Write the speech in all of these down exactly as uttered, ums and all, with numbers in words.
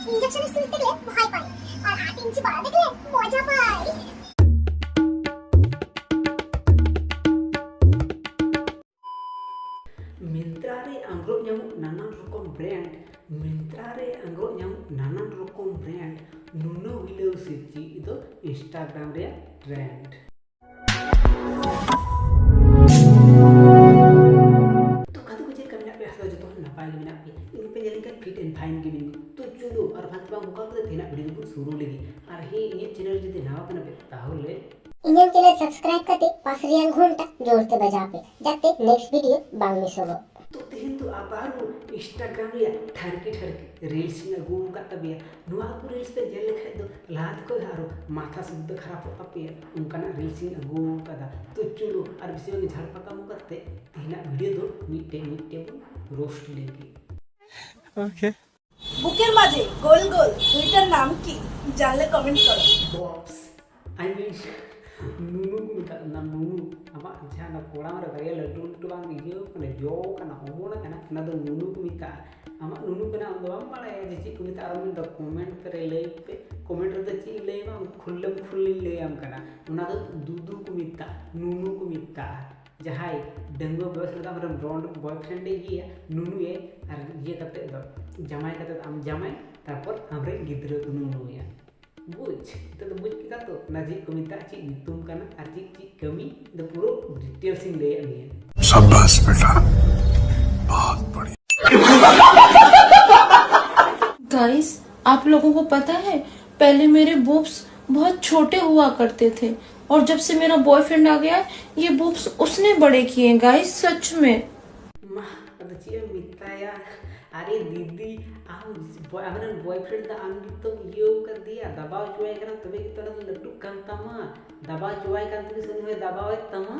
Injection stitch দেখলে ভয় পায়, আর আট ইঞ্চি বাড়া দেখলে মজা পায়। ᱢᱤᱱᱛᱨᱟ ᱨᱮ ᱟᱝᱜᱽᱨᱚᱵ ᱧᱟᱢᱚᱜ ᱱᱟᱱᱟᱱ ᱨᱚᱠᱚᱢ ᱵᱨᱮᱱᱰ᱾ ᱢᱤᱱᱛᱨᱟ ᱨᱮ ᱟᱝᱜᱽᱨᱚᱵ ᱧᱟᱢᱚᱜ ᱱᱟᱱᱟᱱ ᱨᱚᱠᱚᱢ ᱵᱨᱮᱱᱰ᱾ ᱱᱩᱱᱟᱹᱣ ᱦᱤᱞᱟᱹᱣ ᱥᱮ ᱪᱮᱫ ᱫᱚ ᱤᱱᱥᱴᱟᱜᱨᱟᱢ ᱨᱮᱭᱟᱜ ᱴᱨᱮᱱᱰ᱾ ᱛᱚ ᱜᱟᱛᱮ ᱠᱚ, ᱪᱮᱫ ᱞᱮᱠᱟ ᱢᱮᱱᱟᱜ ᱯᱮᱭᱟ? ᱟᱥᱟ ᱡᱚᱛᱚ ᱦᱚᱲ ᱱᱟᱯᱟᱭ ᱜᱮ ᱢᱮᱱᱟᱜ ᱯᱮᱭᱟ᱾ ᱤᱧ ᱯᱮ ᱧᱮᱞ ᱞᱮᱠᱷᱟᱱ ᱯᱷᱤᱴ ᱮᱱᱰ ᱯᱷᱟᱭᱤᱱ ᱜᱮ ᱢᱮᱱᱟᱹᱧ᱾ ᱛᱚ ᱪᱚᱞᱚ ᱟᱨ ᱯᱷᱟᱞᱛᱩ ᱵᱟᱝ ᱵᱚᱠᱟ ᱠᱟᱛᱮ ᱛᱮᱦᱮᱧᱟᱜ ᱵᱷᱤᱰᱤᱭᱳ ᱫᱚᱵᱚᱱ ᱥᱩᱨᱩ ᱞᱮᱜᱮ᱾ ᱟᱨ ᱦᱮᱸ, ᱤᱧᱟᱹᱜ ᱪᱮᱱᱮᱞ ᱡᱩᱫᱤ ᱱᱟᱣᱟ ᱠᱟᱱᱟ ᱯᱮ, ᱛᱟᱦᱚᱞᱮ ᱤᱧᱟᱹᱜ ᱪᱮᱱᱮᱞ ᱥᱟᱵᱥᱠᱨᱟᱭᱤᱵ ᱠᱟᱛᱮ ᱯᱟᱥ ᱨᱮᱭᱟᱜ ᱜᱷᱚᱱᱴᱟ ᱡᱳᱨ ᱛᱮ ᱵᱟᱡᱟᱣ ᱯᱮ, ᱡᱟᱛᱮ ᱱᱮᱠᱥᱴ ᱵᱷᱤᱰᱤᱭᱳ ᱵᱟᱝ ᱢᱤᱥᱚᱜᱚᱜ᱾ ᱛᱚ ᱛᱮᱦᱮᱧ ᱫᱚ ᱟᱵᱟᱨ ᱤᱱᱥᱴᱟᱜᱨᱟᱢ ᱨᱮᱭᱟᱜ ᱴᱷᱟᱨᱠᱤ ᱴᱷᱟᱨᱠᱤ ᱨᱤᱞᱥ ᱤᱧ ᱟᱹᱜᱩ ᱟᱠᱟᱫ ᱛᱟᱯᱮᱭᱟ᱾ ᱱᱚᱣᱟ ᱠᱚ ᱨᱤᱞᱥ ᱯᱮ ᱧᱮᱞ ᱞᱮᱠᱷᱟᱡ ᱫᱚ ᱞᱟᱦᱟ ᱛᱮ ᱠᱷᱚᱡ ᱟᱨᱚ ᱢᱟᱛᱷᱟ ᱥᱩᱫᱽᱫᱷᱚ ᱠᱷᱟᱨᱟᱯᱚᱜ ᱛᱟᱯᱮᱭᱟ, ᱚᱱᱠᱟᱱᱟᱜ ᱨᱤᱞᱥ ᱤᱧ ᱟᱹᱜᱩ ᱟᱠᱟᱫᱟ᱾ ᱛᱚ ᱪᱚᱞᱚ ᱟᱨ ᱵᱮᱥᱤ ᱵᱟᱝ ᱡᱷᱟᱲ ᱯᱟᱠᱟᱢ ᱠᱟᱛᱮ ᱛᱮᱦᱮᱧᱟᱜ ᱵᱷᱤᱰᱤᱭᱳ ᱫᱚ ᱢᱤᱫᱴᱮᱡ ᱢᱤᱫᱴᱮᱡ ᱵᱚᱱ ᱨᱳᱥᱴ ᱞᱮᱜᱮ᱾ ᱳᱠᱮ᱾ বুকের মাঝে গোল গোল দুইটার নাম কি? জানলে কমেন্ট করো। ববস, I mean, নুনু ᱠᱚ ᱢᱮᱛᱟᱜ ᱠᱟᱱᱟ, ᱱᱩᱱᱩ᱾ ᱟᱢᱟᱜ ᱡᱟᱦᱟᱸ ᱚᱱᱟ ᱠᱚᱲᱟᱢ ᱨᱮ ᱵᱟᱨᱭᱟ ᱞᱟᱹᱴᱩ ᱞᱟᱹᱴᱩ ᱵᱟᱝ ᱤᱭᱟᱹ ᱠᱟᱱᱟ, ᱡᱚ ᱠᱟᱱᱟ, ᱚᱢᱚᱱ ᱠᱟᱱᱟ, ᱚᱱᱟ ᱫᱚ ᱱᱩᱱᱩ ᱠᱚ ᱢᱮᱛᱟᱜᱼᱟ᱾ ᱟᱢᱟᱜ ᱱᱩᱱᱩ ᱠᱟᱱᱟ, ᱟᱢ ᱫᱚ ᱵᱟᱢ ᱵᱟᱲᱟᱭᱟ ᱡᱮ ᱪᱮᱫ ᱠᱚ ᱢᱮᱛᱟᱜᱼᱟ? ᱟᱨ ᱢᱮᱱ ᱫᱚ ᱠᱚᱢᱮᱱᱴ ᱨᱮ ᱞᱟᱹᱭ ᱯᱮ, ᱠᱚᱢᱮᱱᱴ ᱨᱮᱫᱚ ᱪᱮᱫ ᱤᱧ ᱞᱟᱹᱭ ᱟᱢᱟ? ᱠᱷᱩᱞᱞᱟᱹᱢ ᱠᱷᱩᱞᱞᱤᱧ ᱞᱟᱹᱭ ᱟᱢ ᱠᱟᱱᱟ᱾ ᱚᱱᱟ ᱫᱚ ᱫᱩᱫᱩ ᱠᱚ ᱢᱮᱛᱟᱜᱼᱟ, ᱱᱩᱱᱩ ᱠᱚ ᱢᱮᱛᱟᱜᱼᱟ᱾ ᱡᱟᱦᱟᱸᱭ ᱰᱟᱺᱜᱩᱣᱟᱹ ᱵᱚᱭᱮᱥ ᱨᱮᱫᱚ ᱟᱢᱨᱮᱱ ᱵᱚᱭᱯᱷᱨᱮᱱᱰ ᱮ ᱤᱭᱟᱹᱭᱟ, ᱱᱩᱱᱩᱭᱮ, ᱟᱨ ᱤᱭᱟᱹ ᱠᱟᱛᱮ ᱫᱚ, ᱡᱟᱢᱟᱭ ᱠᱟᱛᱮ ᱫᱚ ᱟᱢ ᱡᱟᱢᱟᱭ, ᱛᱟᱨᱯᱚᱨ ᱟᱢᱨᱮᱱ ᱜᱤᱫᱽᱨᱟᱹ ᱠᱚ ᱱᱩᱱᱩᱭᱟ᱾ ᱵᱩᱡᱽ? ᱱᱤᱛᱚᱜ ᱫᱚ ᱵᱩᱡᱽ ᱠᱮᱫᱟ ᱛᱚ, ᱚᱱᱟ ᱪᱮᱫ ᱠᱚ ᱢᱮᱛᱟᱜᱼᱟ, ᱪᱮᱫ ᱧᱩᱛᱩᱢ ᱠᱟᱱᱟ ᱟᱨ ᱪᱮᱫ ᱪᱮᱫ ᱠᱟᱹᱢᱤ, ᱫᱚ ᱯᱩᱨᱟᱹ ᱰᱤᱴᱮᱞᱥ ᱤᱧ ᱞᱟᱹᱭᱟᱫ ᱢᱮᱭᱟ᱾ शाबाश बेटा, बहुत बढ़िया। गाइस, आप लोगों को पता है, पहले मेरे बूब्स बहुत छोटे हुआ करते थे और जब से मेरा बॉयफ्रेंड आ गया है, ये बूब्स उसने बड़े किए हैं गाइस, सच में। ᱢᱟ, ᱟᱫᱚ ᱪᱮᱫ ᱮᱢ ᱢᱮᱛᱟᱭᱟ? ᱟᱨᱮ ᱫᱤᱫᱤ, ᱟᱢ ᱵᱚᱭ-, ᱟᱢᱨᱮᱱ ᱵᱚᱭᱯᱷᱨᱮᱱᱰ ᱫᱚ ᱟᱢ ᱜᱮᱛᱚᱢ ᱤᱭᱟᱹᱣ ᱠᱟᱫᱮᱭᱟ, ᱫᱟᱵᱟᱣ ᱦᱚᱪᱚᱣᱟᱭ ᱠᱟᱱᱟ, ᱛᱚᱵᱮ ᱜᱮᱛᱚ ᱚᱱᱟ ᱫᱚ ᱞᱟᱹᱴᱩᱜ ᱠᱟᱱ ᱛᱟᱢᱟ᱾ ᱫᱟᱵᱟᱣ ᱦᱚᱪᱚᱣᱟᱭ ᱠᱟᱱ ᱛᱮᱜᱮ ᱥᱮ ᱩᱱᱤ ᱦᱚᱸᱭ ᱫᱟᱵᱟᱣᱮᱫ ᱛᱟᱢᱟ᱾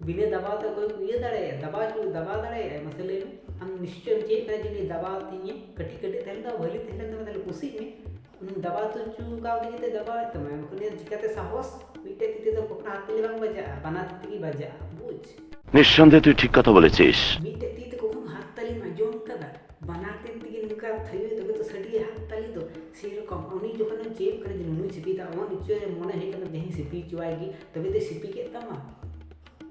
ᱵᱤᱱᱟᱹ ᱫᱟᱵᱟᱣ ᱛᱮ ᱚᱠᱚᱭ ᱠᱚ ᱤᱭᱟᱹ ᱫᱟᱲᱮᱭᱟᱜᱼᱟ? ᱫᱟᱵᱟᱣ ᱦᱚᱪᱚ, ᱫᱟᱵᱟᱣ ᱫᱟᱲᱮᱭᱟᱜᱼᱟ? ᱢᱟᱥᱮ ᱞᱟᱹᱭ ᱢᱮ᱾ ᱟᱢ ᱱᱤᱥᱪᱚᱭ ᱮᱢ ᱪᱮᱫ ᱠᱟᱱᱟ ᱡᱮ ᱩᱱᱤ ᱫᱟᱵᱟᱣ ᱛᱤᱧᱟᱹ? ᱠᱟᱹᱴᱤᱡ ᱠᱟᱹᱴᱤᱡ ᱛᱟᱦᱮᱱ ᱫᱚ ᱵᱷᱟᱹᱞᱤ ᱛᱟᱦᱮᱸ ᱞᱮᱱ ᱛᱟᱢᱟ, ᱛᱟᱦᱞᱮ ᱠᱩᱥᱤᱜ ᱢᱮ᱾ ᱩᱱᱤ ᱫᱟᱵᱟᱣ ᱛᱚ ᱦᱚᱪᱚ ᱠᱟᱣ ᱛᱮᱜᱮ ᱛᱚᱭ ᱫᱟᱵᱟᱣᱮᱫ ᱛᱟᱢᱟ᱾ ᱮᱱᱠᱷᱟᱱ ᱩᱱᱤ ᱪᱤᱠᱟᱹᱛᱮ ᱥᱟᱦᱚᱥ? ᱢᱤᱫᱴᱮᱡ ᱛᱤ ᱛᱮᱫᱚ ᱠᱚᱠᱷᱚᱱᱳ ᱦᱟᱛ ᱛᱟᱹᱞᱤ ᱵᱟᱝ ᱵᱟᱡᱟᱜᱼᱟ, ᱵᱟᱱᱟᱨ ᱛᱤ ᱛᱮᱜᱮ ᱵᱟᱡᱟᱜᱼᱟ, ᱵᱩᱡᱽ? নিঃসন্দেহে তুই ঠিক কথা বলেছিস। ᱢᱤᱫᱴᱮᱡ ᱛᱤ ᱛᱮ ᱠᱚᱠᱷᱚᱱᱳ ᱦᱟᱛ ᱛᱟᱹᱞᱤᱢ ᱟᱸᱡᱚᱢ ᱠᱟᱫᱟ? ᱵᱟᱱᱟᱨ ᱛᱤ ᱛᱮᱜᱮ ᱱᱚᱝᱠᱟ ᱛᱷᱟᱭᱚ ᱛᱚᱵᱮ ᱛᱚ ᱥᱟᱰᱮᱭᱟ ᱦᱟᱛ ᱛᱟᱞᱤ ᱫᱚ᱾ ᱥᱮᱨᱚᱠᱚᱢ ᱩᱱᱤ ᱡᱚᱠᱷᱚᱱᱮ ᱪᱮᱫ ᱠᱟᱱᱟ ᱡᱮ ᱱᱩᱱᱩᱭ ᱥᱤᱯᱤᱭᱮᱫᱟ, ᱚᱱ ᱱᱤᱥᱪᱚᱭ ᱢᱚᱱᱮ ᱦᱩᱭᱩᱜ ᱠᱟᱱᱟ ᱡᱮ ᱦᱮᱸ ᱥᱤᱯᱤ ᱦᱚᱪᱚᱣᱟᱭ ᱜᱮ, ᱛᱚᱵᱮ ᱛᱚᱭ ᱥᱤᱯᱤ ᱠᱮᱫ ᱛᱟᱢᱟ᱾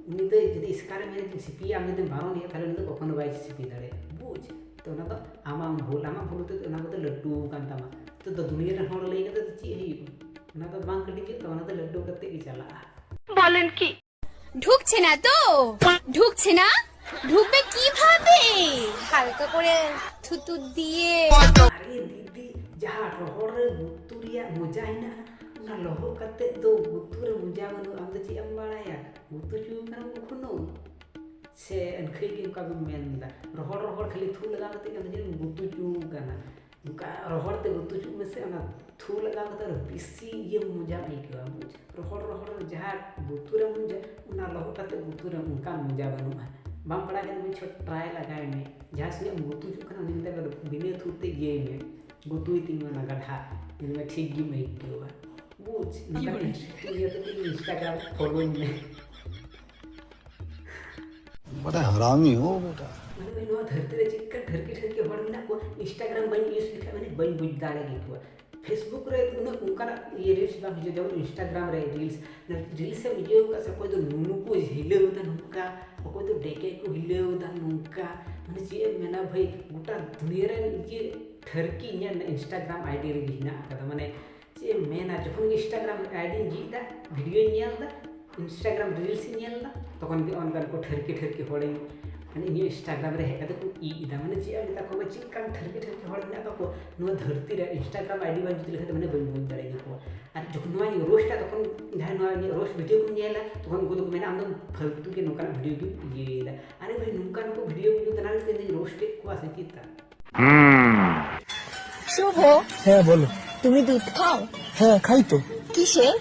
ᱩᱱᱤ ᱫᱚ ᱡᱩᱫᱤ ᱮᱥᱠᱟᱨᱮ ᱢᱮᱱᱟ ᱡᱮ ᱥᱤᱯᱤᱭᱟ, ᱟᱢ ᱡᱩᱫᱤᱢ ᱵᱟᱨᱚᱱᱮᱭᱟ, ᱛᱟᱦᱞᱮ ᱩᱱᱤ ᱫᱚ ᱠᱚᱠᱷᱚᱱᱳ ᱵᱟᱭ ᱥᱤᱯᱤ ᱫᱟᱲᱮᱭᱟᱜᱼᱟ, ᱵᱩᱡᱽ? ᱛᱚ ᱚᱱᱟ ᱫᱚ ᱟᱢᱟᱜ ᱵᱷᱩᱞ, ᱟᱢᱟᱜ ᱵᱷᱩᱞ ᱦᱚᱛᱮᱡ ᱛᱮ ᱚᱱᱟ ᱠᱚᱫᱚ ᱞᱟᱹᱴᱩ ᱟᱠᱟᱱ ᱛᱟᱢᱟ᱾ ᱛᱚ, ᱛᱚ ᱫᱩᱱᱤᱭᱟᱹ ᱨᱮᱱ ᱦᱚᱲ ᱞᱟᱹᱭ ᱠᱟᱛᱮ ᱫᱚ ᱪᱮᱫ ᱦᱩᱭᱩᱜᱼᱟ? ᱚᱱᱟ ᱫᱚ ᱵᱟᱝ ᱠᱟᱹᱴᱤᱡᱚᱜ ᱛᱟᱢᱟ, ᱚᱱᱟ ᱫᱚ ᱞᱟᱹᱴᱩ ᱠᱟᱛᱮ ᱜᱮ ᱪᱟᱞᱟᱜᱼᱟ᱾ বলেন কি? ঢুকছে না তো? ঢুকছে না? ঢুকবে কিভাবে? হালকা করে থুতু দিয়ে। ᱟᱨᱮ ᱫᱤᱫᱤ, ᱡᱟᱦᱟᱸ ᱨᱚᱦᱚᱲ ᱨᱮ ᱜᱩᱛᱩ ᱨᱮᱭᱟᱜ ᱢᱚᱡᱟ ᱦᱮᱱᱟᱜᱼᱟ, ᱚᱱᱟ ᱞᱚᱦᱚᱫ ᱠᱟᱛᱮ ᱫᱚ ᱜᱩᱛᱩ ᱨᱮ ᱢᱚᱡᱟ ᱵᱟᱹᱱᱩᱜᱼᱟ᱾ ᱟᱢ ᱫᱚ ᱪᱮᱫ ᱮᱢ ᱵᱟᱲᱟᱭᱟ? ᱜᱩᱛᱩ ᱪᱩ ᱠᱟᱱᱟᱢ ᱠᱚᱠᱷᱚᱱᱳ? ᱥᱮ ᱟᱹᱱᱠᱷᱟᱹᱭ ᱜᱮ ᱚᱱᱠᱟ ᱜᱮᱢ ᱢᱮᱱ ᱮᱫᱟ? ᱨᱚᱦᱚᱲ ᱨᱚᱦᱚᱲ ᱠᱷᱟᱹᱞᱤ ᱛᱷᱩ ᱞᱟᱜᱟᱣ ᱠᱟᱛᱮ ᱟᱢ ᱫᱚ ᱪᱮᱫ ᱮᱢ ᱜᱩᱛᱩ ᱪᱩ ᱠᱟᱱᱟ? ᱚᱱᱠᱟ ᱨᱚᱦᱚᱲ ᱛᱮ ᱜᱩᱛᱩ ᱪᱩᱜ ᱢᱮᱥᱮ, ᱚᱱᱟ ᱛᱷᱩ ᱞᱟᱜᱟᱣ ᱠᱟᱛᱮ ᱟᱨᱚ ᱵᱮᱥᱤ ᱤᱭᱟᱹ ᱢᱚᱡᱟᱢ ᱟᱹᱭᱠᱟᱹᱣᱟ, ᱵᱩᱡᱽ? ᱨᱚᱦᱚᱲ ᱨᱚᱦᱚᱲ ᱨᱮ ᱡᱟᱦᱟᱸ ᱜᱩᱛᱩ ᱨᱮᱢ ᱢᱚᱡᱟ, ᱚᱱᱟ ᱞᱚᱦᱚᱫ ᱠᱟᱛᱮ ᱜᱩᱛᱩ ᱨᱮ ᱚᱱᱠᱟᱱ ᱢᱚᱡᱟ ᱵᱟᱹᱱᱩᱜᱼᱟ᱾ ᱵᱟᱢ ᱵᱟᱲᱟᱭ ᱠᱷᱟᱱ ᱢᱤᱫ ᱪᱷᱚᱴ ᱴᱨᱟᱭ ᱞᱟᱜᱟᱭ ᱢᱮ᱾ ᱡᱟᱦᱟᱸ ᱥᱚᱸᱜᱮ ᱮᱢ ᱜᱩᱛᱩ ᱪᱩᱜ ᱠᱟᱱᱟ, ᱩᱱᱤ ᱢᱮᱛᱟᱭ ᱠᱟᱱᱟ, ᱵᱤᱱᱟᱹ ᱛᱷᱩ ᱛᱮ ᱤᱭᱟᱹᱭ ᱢᱮ, ᱜᱩᱛᱩᱭ ᱛᱤᱧ ᱢᱮ ᱚᱱᱟ ᱜᱟᱰᱷᱟ, ᱧᱮᱞ ᱢᱮ ᱴᱷᱤᱠ ᱜᱮᱢ ᱟᱹᱭᱠᱟᱹᱣᱟ, ᱵᱩᱡᱽ? ᱱᱚᱝᱠᱟ ᱤᱧ ᱤᱭᱟᱹ ᱠᱟᱛᱮ ᱤᱧ ᱤᱱᱥᱴᱟᱜᱨᱟᱢ ᱯᱷᱚᱞᱳᱧ ᱢᱮ᱾ बड़ा हरामी हो बेटा। ᱢᱟᱱᱮ ᱱᱚᱣᱟ ᱫᱷᱟᱹᱨᱛᱤ ᱨᱮ ᱪᱮᱫ ᱞᱮᱠᱟ ᱴᱷᱟᱹᱨᱠᱤ ᱴᱷᱟᱹᱨᱠᱤ ᱦᱚᱲ ᱢᱮᱱᱟᱜ ᱠᱚᱣᱟ, ᱤᱱᱥᱴᱟᱜᱨᱟᱢ ᱵᱟᱹᱧ ᱤᱭᱩᱡᱽ ᱞᱮᱠᱷᱟᱱ ᱢᱟᱱᱮ ᱵᱟᱹᱧ ᱵᱩᱡᱽ ᱫᱟᱲᱮ ᱠᱮᱠᱚᱣᱟ᱾ ᱯᱷᱮᱥᱵᱩᱠ ᱨᱮ ᱩᱱᱟᱹᱜ ᱚᱱᱠᱟᱱᱟᱜ ᱤᱭᱟᱹ ᱨᱤᱞᱥ ᱵᱟᱝ ᱦᱤᱡᱩᱜᱼᱟ, ᱡᱮᱢᱚᱱ ᱤᱱᱥᱴᱟᱜᱨᱟᱢ ᱨᱮ ᱨᱤᱞᱥ᱾ ᱨᱤᱞᱥ ᱮᱢ ᱤᱭᱟᱹ ᱟᱠᱟᱫ ᱥᱮ, ᱚᱠᱚᱭ ᱫᱚ ᱱᱩᱱᱩ ᱠᱚ ᱦᱤᱞᱟᱹᱣ ᱮᱫᱟ ᱱᱚᱝᱠᱟ, ᱚᱠᱚᱭ ᱫᱚ ᱰᱮᱠᱮ ᱠᱚ ᱦᱤᱞᱟᱹᱣ ᱮᱫᱟ ᱱᱚᱝᱠᱟ, ᱢᱟᱱᱮ ᱪᱮᱫ ᱮᱢ ᱢᱮᱱᱟ ᱵᱷᱟᱹᱭ, ᱜᱚᱴᱟ ᱫᱩᱱᱤᱭᱟᱹ ᱨᱮᱱ ᱤᱭᱟᱹ ᱴᱷᱟᱹᱨᱠᱤ ᱤᱧᱟᱹᱜ ᱤᱱᱥᱴᱟᱜᱨᱟᱢ ᱟᱭᱰᱤ ᱨᱮᱜᱮ ᱦᱮᱱᱟᱜ ᱟᱠᱟᱫᱟ᱾ ᱢᱟᱱᱮ ᱪᱮᱫ ᱮᱢ ᱢᱮᱱᱟ, ᱡᱚᱠᱷᱚᱱ ᱜᱮ ᱤᱱᱥᱴᱟᱜᱨᱟᱢ ᱟᱭᱰᱤᱧ ᱡᱷᱤᱡ ᱮᱫᱟ, ᱵᱷᱤᱰᱤᱭᱳᱧ ᱧᱮᱞ ᱮᱫᱟ, ᱤᱱᱥᱴᱟᱜᱨᱟᱢ ᱨᱤᱞᱥ ᱤᱧ ᱧᱮᱞ ᱮᱫᱟ, ᱛᱚᱠᱷᱚᱱ ᱜᱮ ᱚᱱᱠᱟᱱ ᱠᱚ ᱴᱷᱟᱹᱨᱠᱤ ᱴᱷᱟᱹᱨᱠᱤ ᱦᱚᱲᱤᱧ, ᱢᱟᱱᱮ ᱤᱧᱟᱹᱜ ᱤᱱᱥᱴᱟᱜᱨᱟᱢ ᱨᱮ ᱦᱮᱡ ᱠᱟᱛᱮ ᱠᱚ ᱤᱡ ᱮᱫᱟ᱾ ᱢᱟᱱᱮ ᱪᱮᱫ ᱮᱢ ᱢᱮᱛᱟ ᱠᱚᱣᱟ, ᱪᱮᱫ ᱞᱮᱠᱟᱱ ᱴᱷᱟᱹᱨᱠᱤ ᱴᱷᱟᱹᱨᱠᱤ ᱦᱚᱲ ᱢᱮᱱᱟᱜ ᱠᱟᱜ ᱠᱚᱣᱟ ᱱᱚᱣᱟ ᱫᱷᱟᱹᱨᱛᱤ ᱨᱮ, ᱤᱱᱥᱴᱟᱜᱨᱟᱢ ᱟᱭᱰᱤ ᱵᱟᱝ ᱡᱩᱫᱤ ᱞᱮᱠᱷᱟᱱ ᱫᱚ ᱢᱟᱱᱮ ᱵᱟᱹᱧ ᱵᱩᱡᱽ ᱫᱟᱲᱮ ᱠᱮᱠᱚᱣᱟ᱾ ᱟᱨ ᱡᱚᱠᱷᱚᱱ ᱱᱚᱣᱟᱧ ᱨᱳᱥᱴᱟ, ᱛᱚᱠᱷᱚᱱ ᱡᱟᱦᱟᱸᱭ ᱱᱚᱣᱟ ᱤᱧᱟᱹᱜ ᱨᱳᱥᱴ ᱵᱷᱤᱰᱤᱭᱳ ᱠᱚ ᱧᱮᱞᱟ, ᱛᱚᱠᱷᱚᱱ ᱩᱱᱠᱩ ᱫᱚᱠᱚ ᱢᱮᱱᱟ, "ᱟᱢ ᱫᱚ ᱯᱷᱟᱞᱛᱩ ᱜᱮ ᱱᱚᱝᱠᱟᱱᱟᱜ ᱵᱷᱤᱰᱤᱭᱳ ᱜᱮᱢ ᱤᱭᱟᱹᱭᱮᱫᱟ᱾ ᱟᱨᱮ ᱵᱷᱟᱹᱭ, ᱱᱚᱝᱠᱟᱱ ᱠᱚ ᱵᱷᱤᱰᱤᱭᱳ ᱠᱚ ᱡᱩᱫᱤ ᱛᱟᱦᱮᱱᱟ, ᱤᱧ ᱫᱚᱧ ᱨᱳᱥᱴ ᱮᱫ ᱠᱚᱣᱟ ᱥᱮ ᱪᱮᱫ?" শুভ, হ্যাঁ, বলো। তুমি দুধ খাও? হ্যাঁ, খাই তো। কিসের?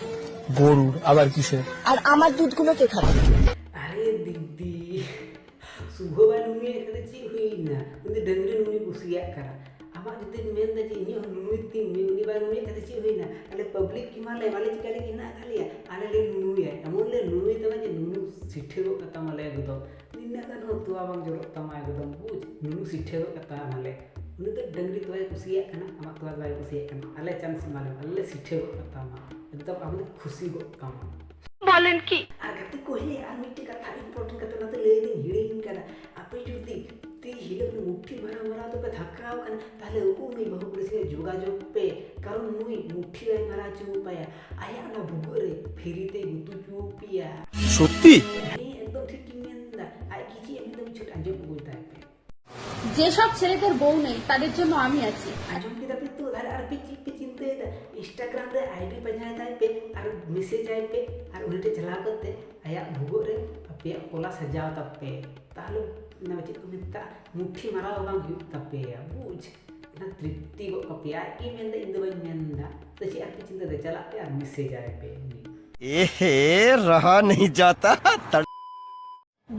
গরুর, আবার কিসের? আর আমার দুধগুলো কে খাবে? আরে দিদি, ᱥᱩᱵᱷᱚ ᱵᱟᱭ ᱱᱩᱱᱩᱭᱮᱫ ᱠᱷᱟᱱ ᱪᱮᱫ ᱦᱩᱭᱱᱟ? ᱩᱱᱤ ᱰᱟᱹᱝᱨᱤ ᱱᱩᱱᱩᱭ ᱠᱩᱥᱤᱭᱟᱜ ᱠᱟᱱᱟ᱾ ᱟᱢᱟᱜ ᱡᱩᱫᱤᱢ ᱢᱮᱱᱫᱟ ᱡᱮ ᱤᱧᱟᱹᱜ ᱦᱚᱸ ᱱᱩᱱᱩᱭ ᱛᱤᱧ ᱢᱮ, ᱩᱱᱤ ᱵᱟᱭ ᱱᱩᱱᱩᱭᱮᱫ ᱠᱷᱟᱱ ᱪᱮᱫ ᱦᱩᱭᱱᱟ? ᱟᱞᱮ ᱯᱟᱵᱽᱞᱤᱠ ᱠᱤ ᱢᱟ ᱞᱟᱹᱭ ᱢᱟᱞᱮ ᱪᱤᱠᱟ ᱞᱟᱹᱜᱤᱫ ᱦᱮᱱᱟᱜ ᱟᱠᱟᱫ ᱞᱮᱭᱟ? ᱟᱞᱮ ᱞᱮ ᱱᱩᱱᱩᱭᱟ, ᱮᱢᱚᱱ ᱞᱮ ᱱᱩᱱᱩᱭ ᱛᱟᱢᱟ ᱡᱮ ᱱᱩᱱᱩ ᱥᱤᱴᱷᱟᱹ ᱜᱚᱫ ᱠᱟᱛᱟᱢᱟᱞᱮ ᱮᱠᱫᱚᱢ᱾ ᱱᱤᱱᱟᱹᱜ ᱜᱟᱱ ᱦᱚᱸ ᱛᱚᱣᱟ ᱵᱟᱝ ᱡᱚᱨᱚᱜ ᱛᱟᱢᱟ ᱮᱠᱫᱚᱢ, ᱵᱩᱡᱽ? ᱱᱩᱱᱩ ᱥᱤᱴᱷᱟᱹ ᱜᱚᱫ ᱠᱟᱛᱟᱢᱟᱞᱮ᱾ ᱩᱱᱤ ᱫᱚ ᱰᱟᱹᱝᱨᱤ ᱛᱚᱣᱟᱭ ᱠᱩᱥᱤᱭᱟᱜ ᱠᱟᱱᱟ, ᱟᱢᱟᱜ ᱛᱚᱣᱟ ᱫᱚ ᱵᱟᱭ ᱠᱩᱥᱤᱭᱟᱜ ᱠᱟᱱᱟ᱾ ᱟᱞᱮ ᱪᱟᱱᱥ ᱮᱢᱟ ᱞᱮᱢ, ᱟᱞᱮ ᱞᱮ ᱥᱤᱴᱷᱟᱹ ᱜᱚᱫ ᱠᱟᱛᱟᱢᱟ, ᱮᱠᱫᱚᱢ ᱟᱢ ᱫᱚ ᱠᱷᱩᱥᱤ ᱜᱚᱫ ᱠᱟᱢᱟ᱾ ᱵᱚᱞᱮᱱ ᱠᱤ? ᱟᱨ ᱜᱟᱛᱮ ᱠᱚ, ᱦᱮᱸ, ᱟᱨ ᱢᱤᱫᱴᱮᱡ ᱠᱟᱛᱷᱟ ᱤᱢᱯᱚᱨᱴᱮᱱᱴ ᱠᱟᱛᱷᱟ ᱚᱱᱟᱛᱮ ᱞᱟᱹᱭ ᱫᱚᱧ ᱦᱤᱲᱤᱧ ᱠᱟᱫᱟ᱾ ᱟᱯᱮ ᱡᱩᱫᱤ ᱛᱤ ᱦᱤᱞᱳᱜ ᱩᱱᱤ ᱢᱩᱴᱷᱤ ᱢᱟᱨᱟᱣ ᱢᱟᱨᱟᱣ ᱛᱮᱯᱮ ᱛᱷᱟᱠᱟᱣ ᱠᱟᱱᱟ, ᱛᱟᱦᱞᱮ ᱩᱱᱠᱩ ᱩᱱᱤ ᱵᱟᱹᱦᱩ ᱠᱩᱲᱤ ᱥᱟᱞᱟᱜ ᱡᱳᱜᱟᱡᱳᱜᱽ ᱯᱮ, ᱠᱟᱨᱚᱱ ᱱᱩᱭ ᱢᱩᱴᱷᱤ ᱵᱟᱭ ᱢᱟᱨᱟᱣ ᱦᱚᱪᱚ ᱯᱟᱭᱟ, ᱟᱭᱟᱜ ᱚᱱᱟ ᱵᱷᱩᱜᱟᱹᱜ ᱨᱮ ᱯᱷᱤᱨᱤ ᱛᱮᱭ ᱜᱩᱛᱩ ᱦᱚᱪᱚ ᱯᱮᱭᱟ᱾ ᱥᱚᱛᱛᱤ? ᱦᱮᱸ, ᱮᱠᱫᱚᱢ ᱴᱷᱤᱠ ᱜᱤᱧ ᱢᱮᱱ ᱮᱫᱟ᱾ ᱟᱡ ᱜᱮ ᱪᱮᱫ ᱮ ᱢᱮᱱᱫᱟ, ᱢᱤᱫ ᱪᱷᱚᱴ ᱟᱸᱡᱚᱢ ᱟᱹᱜᱩᱭ ᱛᱟᱭ ᱯᱮ᱾ যেসব ছেলেদের বউ নেই, তাদের জন্য আমি আছি। ᱟᱸᱡᱚᱢ ᱠᱮᱫᱟ ᱯᱮ ᱛᱚ? ᱛᱟᱦᱞᱮ ᱟᱨ ᱯᱮ ᱪᱮᱫ ᱯᱮ ᱪᱤᱱᱛᱟᱹᱭᱮᱫᱟ? ᱤᱱᱥᱴᱟᱜᱨᱟᱢ ᱨᱮ ᱟᱭᱰᱤ ᱯᱟᱸᱡᱟᱭ ᱛᱟᱭ ᱯᱮ ᱟᱨ ᱢᱮᱥᱮᱡᱽ ᱟᱭ ᱯᱮ, ᱟᱨ ᱩᱱᱤ ᱴᱷᱮᱱ ᱪᱟᱞᱟᱣ ᱠᱟᱛᱮ ᱟᱭᱟᱜ ᱵᱷᱩᱜᱟᱹᱜ ᱨᱮ ᱟᱯᱮᱭᱟᱜ ᱠᱚᱞᱟ ᱥᱟᱡᱟᱣ ᱛᱟᱯᱮ᱾ ᱛᱟᱦᱞᱮ ᱚᱱᱟ ᱪᱮᱫ ᱠᱚ ᱢᱮᱛᱟᱜᱼᱟ, ᱢᱩᱴᱷᱤ ᱢᱟᱨᱟᱣ ᱵᱟᱝ ᱦᱩᱭᱩᱜ ᱛᱟᱯᱮᱭᱟ, ᱵᱩᱡᱽ? ᱚᱱᱟ ᱛᱨᱤᱯᱛᱤ ᱜᱚᱫ ᱠᱟᱯᱮᱭᱟ᱾ ᱟᱡ ᱜᱮ ᱢᱮᱱᱫᱟ, ᱤᱧ ᱫᱚ ᱵᱟᱹᱧ ᱢᱮᱱᱫᱟ᱾ ᱛᱚ ᱪᱮᱫ ᱟᱨ ᱯᱮ ᱪᱤᱱᱛᱟᱹᱭᱮᱫᱟ? ᱪᱟᱞᱟᱜ ᱯᱮ ᱟᱨ ᱢᱮᱥᱮᱡᱽ ᱟᱭ ᱯᱮ ᱩᱱᱤ᱾ এহে, রহা নেই যাতা।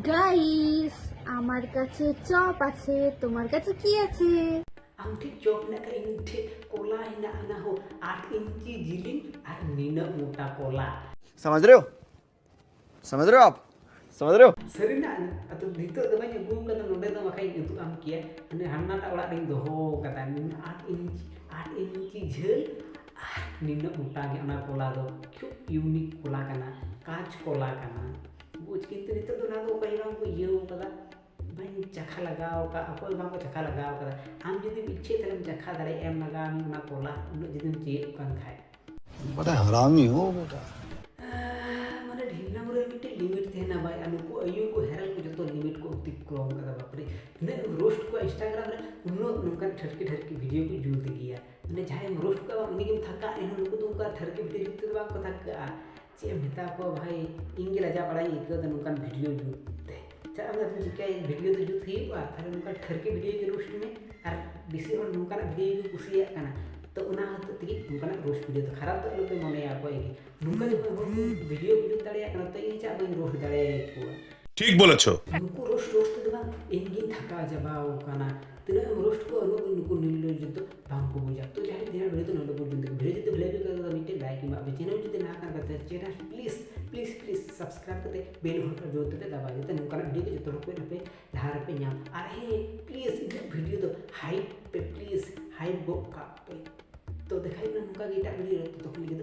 গাইস, আমার কাছে চপ আছে, তোমার কাছে কি আছে? ᱟᱢ ᱴᱷᱮᱱ ᱪᱚᱯ ᱢᱮᱱᱟᱜ ᱠᱷᱟᱱ ᱤᱧ ᱴᱷᱮᱱ ᱠᱚᱞᱟ ᱦᱮᱱᱟᱜᱼᱟ, ᱚᱱᱟ ᱦᱚᱸ ᱟᱴ ᱤᱧᱪᱤ ᱡᱤᱞᱤᱧ ᱟᱨ ᱱᱤᱱᱟᱹᱜ ᱢᱚᱴᱟ ᱠᱚᱞᱟ᱾ समझ रहे हो? समझ रहे हो आप? समझ रहे हो? ᱥᱟᱹᱨᱤᱱᱟᱜ, ᱟᱫᱚ ᱱᱤᱛᱚᱜ ᱫᱚ ᱵᱟᱹᱧ ᱟᱹᱜᱩ ᱠᱟᱫᱟ ᱱᱚᱰᱮ ᱫᱚ, ᱵᱟᱠᱷᱟᱡ ᱤᱧ ᱩᱫᱩᱜ ᱟᱢ ᱠᱮᱭᱟ᱾ ᱢᱟᱱᱮ ᱦᱟᱱᱟᱴᱟᱜ ᱚᱲᱟᱜ ᱨᱤᱧ ᱫᱚᱦᱚ ᱠᱟᱫᱟ, ᱱᱤᱱᱟᱹᱜ ᱟᱴ ᱤᱧᱪᱤ, ᱟᱴ ᱤᱧᱪᱤ ᱡᱷᱟᱹᱞ ᱟᱨ ᱱᱤᱱᱟᱹᱜ ᱢᱚᱴᱟ ᱜᱮ ᱚᱱᱟ ᱠᱚᱞᱟ ᱫᱚ᱾ ᱠᱷᱩᱵ ᱤᱭᱩᱱᱤᱠ ᱠᱚᱞᱟ ᱠᱟᱱᱟ, ᱠᱟᱸᱪ ᱠᱚᱞᱟ ᱠᱟᱱᱟ, ᱵᱩᱡᱽ᱾ ᱠᱤᱱᱛᱩ ᱱᱤᱛᱚᱜ ᱫᱚ ᱚᱱᱟ ᱫᱚ ᱚᱠᱚᱭ ᱦᱚᱸ ᱵᱟᱝ ᱠᱚ ᱤᱭᱟᱹᱣ ᱠᱟᱫᱟ, ᱵᱟᱹᱧ ᱪᱟᱠᱷᱟ ᱞᱟᱜᱟᱣ ᱠᱟᱫ, ᱚᱠᱚᱭ ᱦᱚᱸ ᱵᱟᱝ ᱠᱚ ᱪᱟᱠᱷᱟ ᱞᱟᱜᱟᱣ ᱠᱟᱫᱟ᱾ ᱟᱢ ᱡᱩᱫᱤᱢ ᱤᱪᱪᱷᱟᱹᱭ ᱛᱟᱦᱞᱮᱢ ᱪᱟᱠᱷᱟ ᱫᱟᱲᱮᱭᱟᱜᱼᱟ, ᱮᱢ ᱞᱟᱜᱟᱣ ᱢᱮ ᱚᱱᱟ ᱠᱚᱞᱟ, ᱩᱱᱟᱹᱜ ᱡᱩᱫᱤᱢ ᱪᱟᱹᱭᱟᱹᱜ ᱠᱟᱱ ᱠᱷᱟᱡ᱾ बड़ा हरामी हो बेटा। ᱟᱦ, ᱢᱟᱱᱮ ᱰᱷᱤᱞᱞᱟᱹ ᱢᱩᱨᱟᱹᱭ ᱢᱤᱫᱴᱮᱡ ᱞᱤᱢᱤᱴ ᱛᱟᱦᱮᱱᱟ ᱵᱷᱟᱭ, ᱟᱨ ᱱᱩᱠᱩ ᱟᱭᱩ ᱠᱚ ᱦᱮᱨᱮᱞ ᱠᱚ ᱡᱚᱛᱚ ᱞᱤᱢᱤᱴ ᱠᱚ ᱚᱛᱤᱠᱨᱚᱢ ᱠᱟᱫᱟ, ᱵᱟᱯᱨᱮ᱾ ᱛᱤᱱᱟᱹᱜ ᱮᱢ ᱨᱳᱥᱴ ᱠᱚᱣᱟ ᱤᱱᱥᱴᱟᱜᱨᱟᱢ ᱨᱮ, ᱩᱱᱟᱹᱜ ᱱᱚᱝᱠᱟᱱ ᱴᱷᱟᱹᱨᱠᱤ ᱴᱷᱟᱹᱨᱠᱤ ᱵᱷᱤᱰᱤᱭᱳ ᱠᱚ ᱡᱩᱛ ᱜᱮᱭᱟ᱾ ᱢᱟᱱᱮ ᱡᱟᱦᱟᱸᱭᱮᱢ ᱨᱳᱥᱴ ᱠᱚᱣᱟ ᱵᱟᱝ, ᱩᱱᱤᱜᱮᱢ ᱛᱷᱟᱠᱟ, ᱮᱱᱦᱚᱸ ᱱᱩᱠᱩ ᱫᱚ ᱚᱱᱠᱟ ᱴᱷᱟᱹᱨᱠᱤ ᱵᱷᱤᱰᱤᱭᱳ ᱡᱩᱛ ᱛᱮᱫᱚ ᱵᱟᱝ ᱠᱚ ᱛᱷᱟᱠᱟᱜᱼᱟ᱾ ᱪᱮᱫ ᱮᱢ ᱢᱮᱛᱟ ᱠᱚᱣᱟ ᱵᱷᱟᱭ, ᱤᱧ ᱜᱮ ᱞᱟᱡᱟ ᱯᱟᱲᱟᱧ ᱟᱹᱭᱠᱟᱹᱣ ᱮᱫᱟ ᱱᱚᱝᱠᱟᱱ ᱵᱷᱤᱰᱤᱭᱳ ᱡᱩᱛ ᱛᱮ᱾ ᱪᱮᱫ ᱮᱢ ᱪᱤᱠᱟᱹᱭᱟ, ᱵᱷᱤᱰᱤᱭᱳ ᱫᱚ ᱡᱩᱛ ᱦᱩᱭᱩᱜᱼᱟ, ᱛᱟᱦᱞᱮ ᱱᱚᱝᱠᱟᱱ ᱴᱷᱟᱹᱨᱠᱤ ᱵᱷᱤᱰᱤᱭᱳ ᱜᱮ ᱨᱳᱥᱴ ᱢᱮ, ᱟᱨ ᱵᱮᱥᱤ ᱦᱚᱲ ᱱᱚᱝᱠᱟᱱᱟᱜ ᱵᱷᱤᱰᱤᱭᱳ ᱜᱮ ᱠᱩᱥᱤᱭᱟᱜ ᱠᱟᱱᱟ᱾ ᱛᱚ ᱚᱱᱟ ᱦᱚᱛᱮᱡ ᱛᱮᱜᱮ ᱱᱚᱝᱠᱟᱱᱟᱜ ᱨᱳᱥᱴ ᱵᱷᱤᱰᱤᱭᱳ ᱫᱚ ᱠᱷᱟᱨᱟᱯ ᱫᱚ ᱟᱞᱚᱯᱮ ᱢᱚᱱᱮᱭᱟ ᱚᱠᱚᱭ ᱜᱮ᱾ ᱱᱚᱝᱠᱟ ᱡᱚᱠᱷᱚᱱ ᱦᱚᱲ ᱠᱚ ᱵᱷᱤᱰᱤᱭᱳ ᱠᱚ ᱡᱩᱛ ᱫᱟᱲᱮᱭᱟᱜ ᱠᱟᱱᱟ, ᱛᱚ ᱤᱧ ᱪᱮᱫᱟᱜ ᱵᱟᱹᱧ ᱨᱳᱥᱴ ᱫᱟᱲᱮᱭᱟᱠᱚᱣᱟ? ᱴᱷᱤᱠ ᱵᱚᱞᱮᱪᱷᱚ᱾ ᱱᱩᱠᱩ ᱨᱳᱥᱴ ᱨᱳᱥᱴ ᱛᱮᱫᱚ ᱵᱟᱝ, ᱤᱧ ᱜᱤᱧ ᱛᱷᱟᱠᱟᱣ ᱪᱟᱵᱟᱣ ᱠᱟᱱᱟ᱾ ᱛᱤᱱᱟᱹᱜ ᱮᱢ ᱨᱳᱥᱴ ᱠᱚᱣᱟ, ᱩᱱᱟᱹᱜ ᱜᱮ ᱱᱩᱠᱩ ᱱᱤᱨᱞᱚᱡᱽ ᱫᱚ ᱵᱟᱝ ᱠᱚ ᱵᱩᱡᱟ᱾ ᱛᱚ ᱡᱟᱦᱟᱸᱭ ᱛᱤᱱᱟᱹᱜ ᱵᱷᱤᱰᱤᱭᱳ ᱫᱚ ᱱᱚᱰᱮ ᱯᱚᱨᱡᱚᱱᱛᱚ ᱜᱮ᱾ ᱵᱷᱤᱰᱤᱭᱳ ᱡᱩᱫᱤ ᱵᱷᱟᱞᱮ ᱯᱮ ᱟᱹᱭᱠᱟᱹᱣ ᱠᱮᱫᱟ, ᱢᱤᱫᱴᱮᱱ ᱞᱟᱭᱤᱠ ᱮᱢᱟᱜ ᱯᱮ᱾ ᱪᱮᱱᱮᱞ ᱡᱩᱫᱤ ᱱᱟᱣᱟ ᱠᱟᱱ ᱠᱷᱟᱱ channel please, please, please subscribe ᱠᱟᱛᱮ ᱵᱮᱞ ᱜᱷᱚᱱᱴᱟ ᱡᱳᱨ ᱛᱮᱯᱮ ᱫᱟᱵᱟᱭᱟ, ᱡᱟᱛᱮ ᱱᱚᱝᱠᱟᱱᱟᱜ ᱵᱷᱤᱰᱤᱭᱳ ᱫᱚ ᱡᱚᱛᱚ ᱦᱚᱲ ᱠᱷᱚᱱ ᱟᱯᱮ ᱞᱟᱦᱟ ᱨᱮᱯᱮ ᱧᱟᱢ᱾ ᱟᱨ ᱦᱮᱸ, ᱯᱞᱤᱡᱽ ᱤᱧᱟᱹᱜ ᱵᱷᱤᱰᱤᱭᱳ ᱫᱚ ᱦᱟᱭᱤᱯ ᱚᱱᱠᱟ ᱜᱮ ᱮᱴᱟᱜ video ᱨᱮ, ᱛᱚᱛᱚ ᱠᱷᱚᱱ ᱞᱟᱹᱜᱤᱫ